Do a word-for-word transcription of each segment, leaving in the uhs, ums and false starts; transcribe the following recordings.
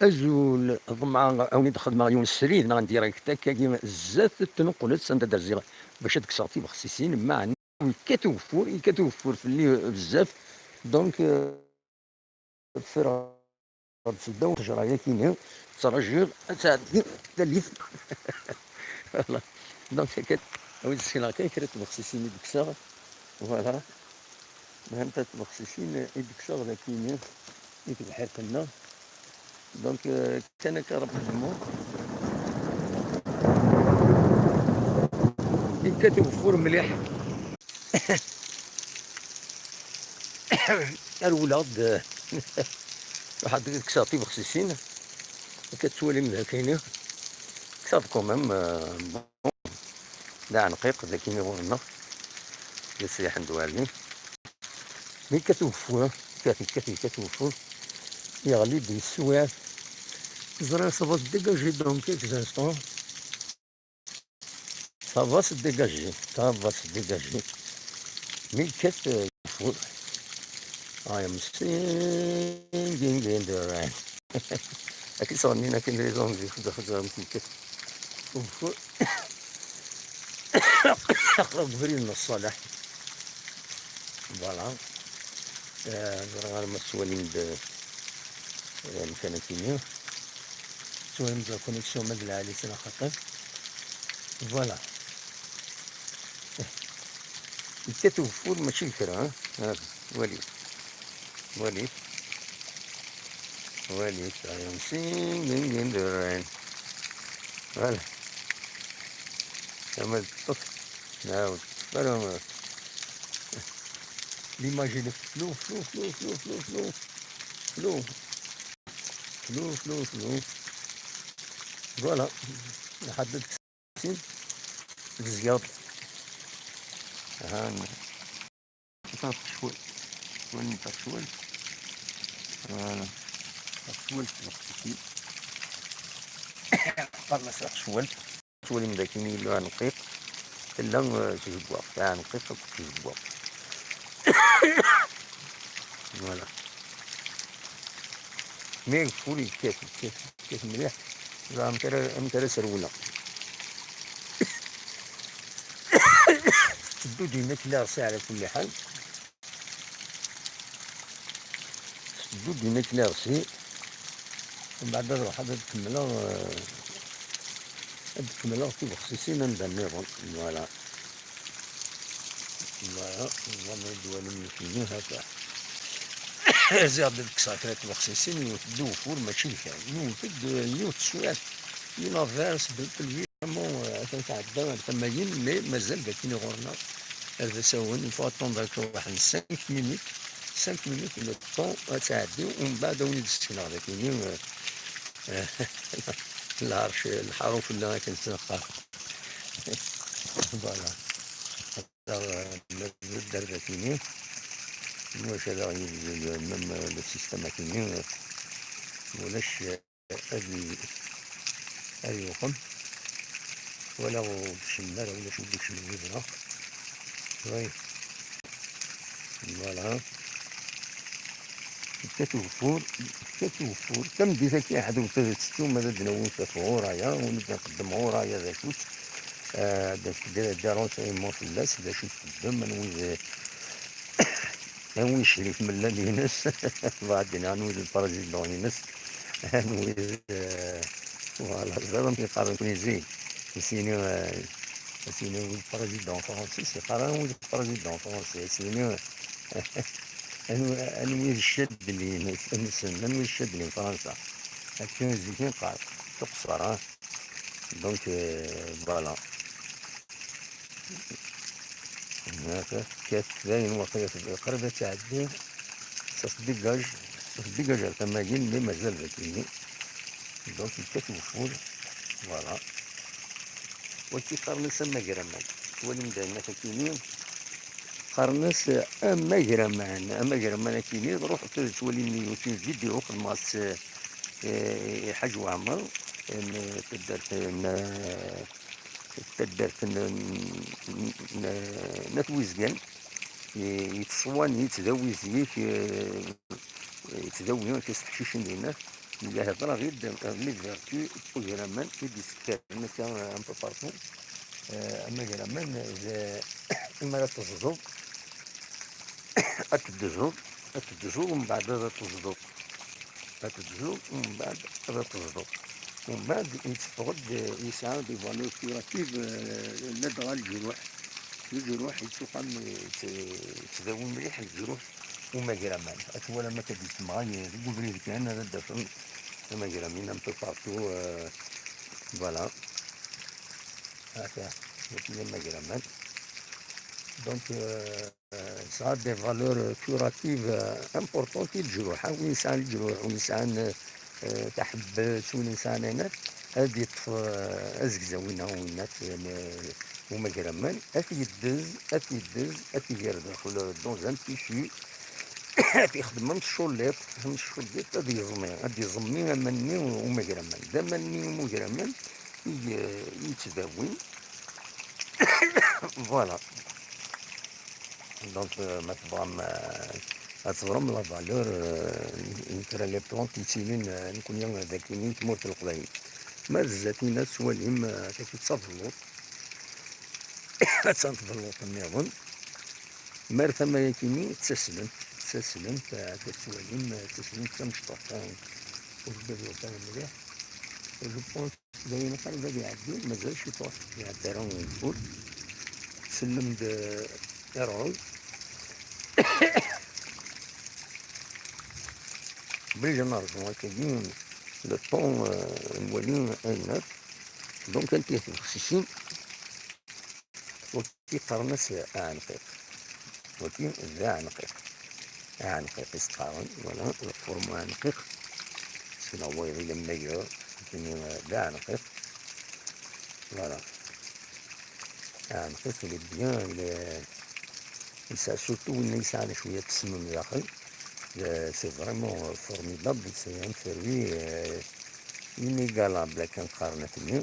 Azul, ḍemɛeɣ a wen-id-xedmeɣ yiwen srid neɣ n direct akkagi zdat n tnuqlet anda d-rziɣ bac ad kkseɣ tibexsisin, meɛna yekkat ugeffur, yekkat ugeffur fell-i bezzaf, donc, euh, ffreɣ-d seddaw ṭṭejra-yakini, ttrajiɣ ad tɛeddi tallit. Voilà. Donc, akka, a wen-d-sekneɣ kan kra n tbexsisin i d-kkseɣ. Voilà. Mhant tbexsisin i d-kkseɣ dagini i tebḥirt-nneɣ. Donc, euh, kan akka rapidement. Yekkat ugeffur mliḥ. Rewleɣ-d. Ruḥeɣ-d kkseɣ tibexsisin. Akka tettwalim dagini. Kkseɣ-d quand même, euh, d aɛenqiq, d akken i ɣur-neɣ. D aseḥḥan d uɛli. Mi yekkat ugeffur, yekkat, yekkat, yekkat ugeffur, yeɣli-d yeswiɛt. Ẓriɣ ça va se dégager dans quelques instants. Ça va se dégager, ça va se dégager. Mi yekkat, euh, ugeffur. I am singing in the rain. Akken sɣennin akken les anglais, xedza xedza mi yekkat ugeffur. Aql-aɣ deg ubrid n ṣṣaleḥ. Voilà. Euh, ẓriɣ arma tettwalim-d, euh, amkan akini. Tettwalim-d la connexion ma d lɛali s laxaṭer. Voilà. Yekkat ugeffur mačči d kra, hein? Ha, walit. Walit. Walit. I am singing in the rain. Voilà. Tama d ṭṭef. Nɛawed. Voilà. L'image est floue, floue, floue. Floue. Floue, floue, floue. Voilà. Lḥadd ad tkessin. Tezgeḍ. Aha. Ṭṭef cwal. Cwal, ṭṭef cwal. Voilà. Ṭṭef cwal, ṭṭef cwal. Qqaren-as ṭṭef cwal. Tettwalim d akken yella aɛenqiq, tella, eh, tjeggaɣt, aɛenqiq akked tjeggaɣt. Voilà. Mi ageffur yekkat, yekkat, yekkat mliḥ, ẓer amek ara, amek ara srewleɣ. Tetteddu-d dinna kla ɣer saɛa, ɛla kulli ḥal. Tetteddu-d dinna kla ɣer si. Mbeɛd ad ruḥeɣ ad kemmleɣ, eh, ad kemmleɣ tibexsisin anda nniḍen. Voilà. Voilà, voilà, ma d-twalim ikenni, hata. Ziɣ ad kkseɣ kra n tbexsisin, yewwet-d ugeffur, mačči d kan. Yewwet-d, yiwet teswiɛt, une averse de pluie, vraiment, euh, atan tɛedda ar tama-yin, mais mazal d akken ɣur-neɣ. Ar d asawen, il faut attendre akka waḥed cinq minutes, cinq minutes le temps ad tɛeddi, umbeɛd ad wen-id-sekneɣ d akini, euh, lɛerc, lḥaṛuf, akken s-neqqar. Voilà. Mazal d arbatini. Nwac ad aɣ-yebdel même le système akini. Ulac, eh, ad y-, ad yuqem. Wala ur d-kecmen ara, ulac ur d-kecmen yid-neɣ. Oui. Voilà. Yekkat ugeffur, yekkat ugeffur. Tameddit-agi, ḥed wet ad tettum, ad d-nawi tafɣur aya, win i d-nqeddem ɣur aya d acu-tt. Ah, d acu d, d renseignement fell-as, d acu txeddem, anwi d, anwi yecri timellal-ines, bɣa ad d-iniɣ anwi d le président-ines, anwi d, eh, voilà, ẓriɣ amek i qqaren kunwi zik. Asini, eh, asini wi d président français, yeqqar anwi d président français, asini, anwi, anwi d ccadli-ines, nsen, anwi d ccadli n Fransa. Akken zik i neqqar, tuqṣer, ah. Donc, euh, voilà. Haka, tekkat dayen waqila tebda qrib ad tɛeddi. Ça se dégage, ça se dégage ar tama-yin, mais mazal d akini. Donc, yekkat ugeffur. Voilà. Wagi qqaren-as amagraman. Twalim dayen akini. Qqaren-as amagraman. Amagraman akini, ruḥet ad twalim YouTube vidéo, xedmeɣ-as, eh, i Ḥaǧ Waɛmer, n taddart n, taddart n, n, n, n At Wizgan, i, yettṣewwan, yettdawi zik, eh, yettdawi tiseqcicin dinna. Yella hḍreɣ-id les vertus n ugraman i d-isekkaren akka un peu partout. Eh, amagraman d imi ara teẓẓuḍ, ad teddzeḍ, ad teddzeḍ, umbeɛd ad teẓḍuḍ. Ad teddzeḍ, umbeɛd ad teẓḍuḍ. Umbeɛd yetteffeɣ-d, eh, yesɛa des valeurs curatives, eh, ladɣa leǧruḥ. Leǧruḥ yettuqam, yett-, yettdawi mliḥ leǧruḥ umagraman. Ad twalam akka d-yessemɣay deg ubrid kan, ad d-tafem amagramin un peu partout, euh, voilà. Ata, wagi amagraman. Donc, euh, yesɛa des valeurs curatives, euh, importantes i leǧruḥ. Win yesɛan leǧruḥ, win yesɛan, euh, taḥebbet, win yesɛan ayen, ad yeṭṭef, euh, azegzaw-inna, winnat, euh, umagraman, ad t-yeddez, ad t-yeddez, ad t-iger daxel, euh, dans un tissu, ad t-ixdem am tculliḍt, am tculliḍt, ad yeẓmi, ad yeẓmi aman-nni umagraman. D aman-nni umagraman i, i yettdawin. Voilà. Donc, euh, ma tebɣam, euh, ad teẓrem la valeur, euh, n kra les plantes yettilin, euh, nekkni dagi i tmurt n Leqbayel. Ma d zdat-ina tettwalim, euh, tagi d tabellaṭ. Attan tbellaṭ nniḍen. Ma ar tama-yakini d taslent, d taslent, euh, akka tettwalim, euh, d taslent tamecṭuḥt. Euh, ur tebdad watan mliḥ. Je pense d ayen qrib ad iɛeddi, mazal ciṭuḥ, ur iɛedda ara ufur. Sellem-d, eh, i ṛṛuz. Bɣiɣ ad nerǧu akkagi le temps, eh, nwali ayen akk. Donc, anti tbexsisin. Wagi qqaren-as aɛenqiq. Wagi d aɛenqiq. Aɛenqiq i s-qqaren, voilà, la forme aɛenqiq. Sinon, wayeḍ il est meilleur, wagi d aɛenqiq. Voilà. Aɛenqiq, il est bien, il est, yesɛa surtout winna yesɛan cwiya n ttesmem daxel. Euh, c'est vraiment formidable, c'est un fruit, euh, inégalable, akken qqaren akkenni.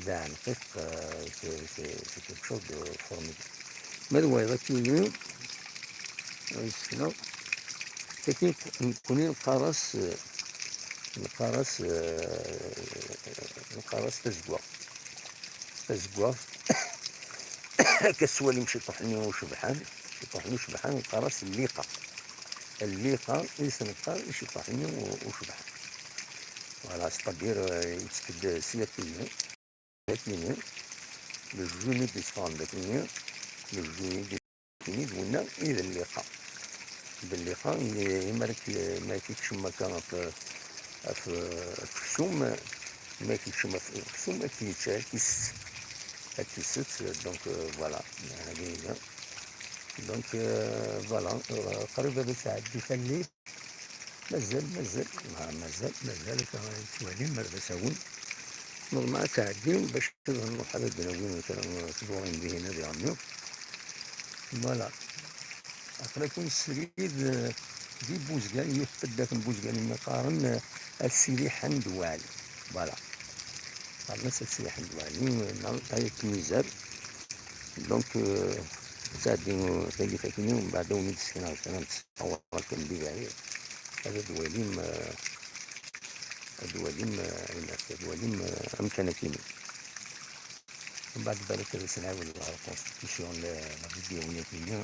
D aɛenqiq, euh, c'est, c'est, c'est quelque chose de formidable. Ma d wayeḍ akkenni, euh, isekna, tagi nekkni neqqar-as, euh, neqqar-as, euh, neqqar-as tazeggaɣt. Tazeggaɣt, akka tettwalim ciṭuḥ-nni ucebḥan, ciṭuḥ-nni ucebḥan, neqqar-as lliqa. Lliqa i s-neqqar i ciṭuḥ-nni u-, ucebḥan. Voilà, c'est-à-dire, euh, yettfed s yakini, yakini, le jus-nni d-yesseffɣen d akini, le jus-nni d-, yakini d winna i d lliqa. D lliqa, i, imi ara k-, imi ara k-ikcem akka ɣef, ɣef, ɣef uksum, imi ara k-ikcem ɣef uksum, ad k-yečč, ad k-isett. Ad k-isett, donc, euh, voilà. Hadi hiya. Donc, euh, voilà, euh, qrib ad tɛeddi tallit. Mazal, mazal, ah, mazal, mazal, akka tettwalim ar d asawen. Normal ad tɛeddi bac ad nruḥ ad d-nawi kra n tẓurin dihin ad iɣenni. Voilà. Aql-aken srid, eh, di Buzgan, yiwet n taddart n Buzgan i qqaren, eh, At Sidi Ḥend Waɛli. Voilà. Qqaren-as At Sidi Ḥend Waɛli, neɣ Ayt Nizar. Donc, euh, ad tɛeddi, euh, taggit akkenni, umbeɛd ad wen-id-sekneɣ kra n ttesawar kan di lɛid. Ad d-walim, euh, ad d-walim, euh, ayen akk, ad d-walim, euh, amkan akkenni. Umbeɛd balak ad as-nɛawed la reconstitution n, n la vidéo-nni akkenni,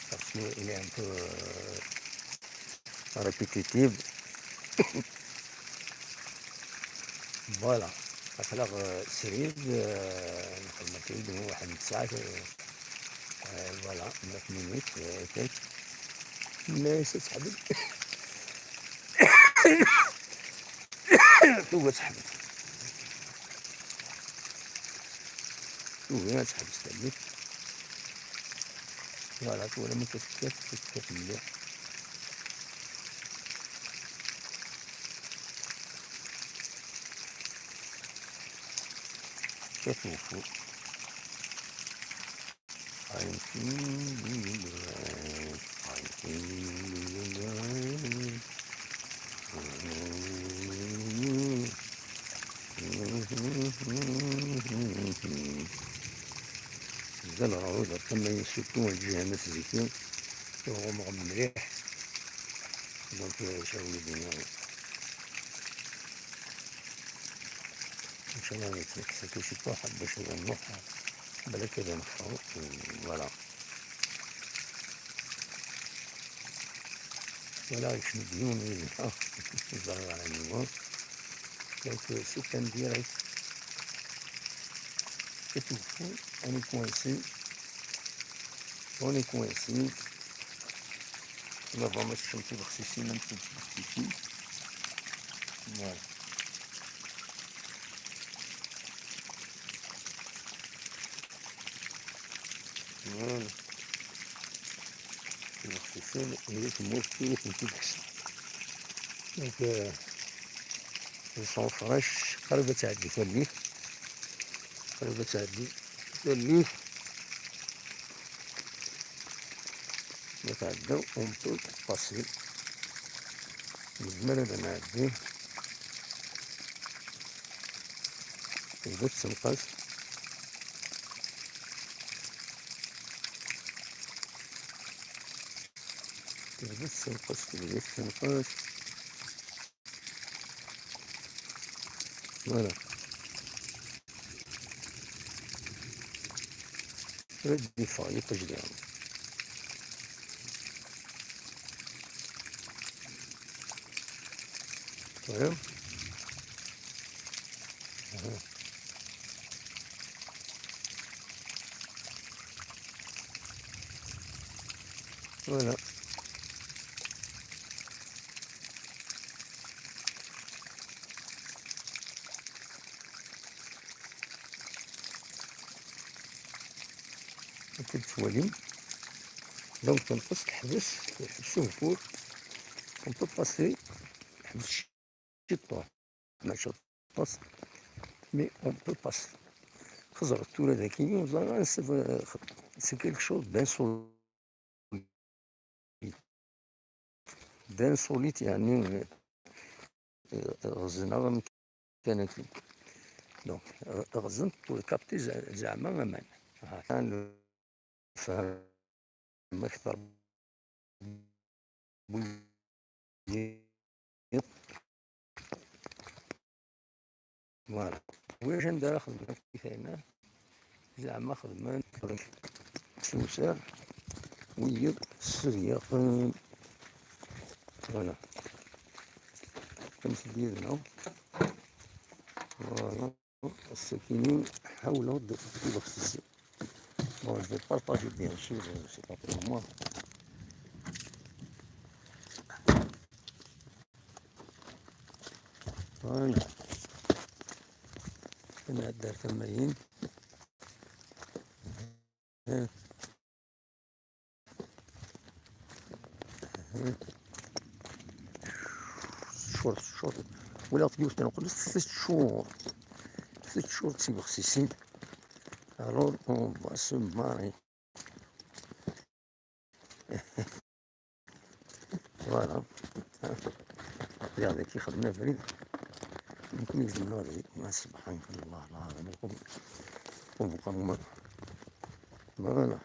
parce que il est un peu, euh, répétitive. Voilà. Aql-aɣ, euh, srid, euh, nxeddem-t-id, waḥed n ttsaɛat, euh, euh, voilà, neuf minutes, euh, et quelques. Mais c'est ça. Tugi ad teḥbes. Tugi ad teḥbes tallit. Voilà, tura ma tekkat, tekkat mliḥ. Tekkat uffu. Mazal ɣer uḍar tama-yi surtout lǧiha-nni s zik-i, tuɣ umɣem mliḥ. Donc, euh, cawli dinna. Inchallah, c'est tout, c'est pas, باش نروح. بالك هذا نخرج. Voilà. Voilà, يكشم ديون ويزيد. آه، زرع على النيوان. Donc, euh, c'est un direct. C'est tout. On est coincé. On est coincé. On va mettre un petit برسيسي, même un petit برسيسي. Voilà. Voilà. Merci, c'est le, le mot qui est une petite question. Donc, euh, ils sont fraîches. قريبة تعدي ثاني. قريبة تعدي ثاني. نتعداو ونطول الطاسين. نزمر هذا نعدي. تبدا تسنقص. تبدا تسنقص، تبدا تسنقص. Voilà. Ready for you, push down. Voilà. Voilà. Donc, تنقص تحبس، تحبس الفور. On peut passer. تحبس شي طوح. ماشي طاس. Mais on peut passer. خزر التورة ذاكي، c'est quelque chose d'insolite. D'insolite، يعني، آه، غزنا كانت. Donc، آه، غزنت وكابتي زع-، زعما أمان. ها كان فهم أكثر. Voilà. ويش ندير خدمة كيف هنا؟ زعما خدمة سوسة ويب سرية. Voilà. كم سدير هنا؟ Voilà. السكينين حاولوا د-، ديروا خصيصي. Bon, je vais partager, bien sûr, c'est pas pour moi. Voilà. أنا دار ثمانين. ها. ها. شهور، شهور. ولا تقول تنقول ست شهور. ست شهور تسيب خصيصين. Alors, on va se marrer. Voilà. Regardez كي خدمنا فريد. يمكن يزمنا فريد. ما سبحانك الله العظيم. قوم، قوم، قوم. Voilà.